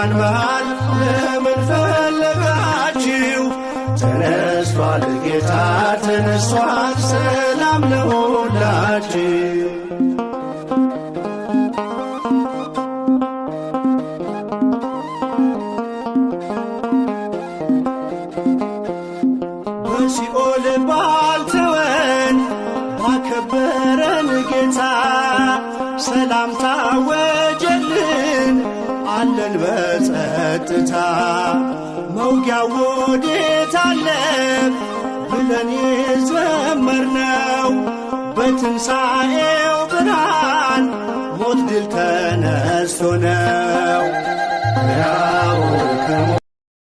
በሙታን መሃል ለምን ፈለጋችሁ? ተነስቷል ጌታ ተነስቷል፣ ሰላም ለሁላችሁ። በሲኦል ባልተወን ባከበረን ጌታ፣ ሰላም ታወጀልን አለን በጸጥታ። መውጊያው ወዴት አለ ብለን የዘመርነው፣ በትንሣኤው ብርሃን ሞት ድል ተነስቶ ነው። ሕያው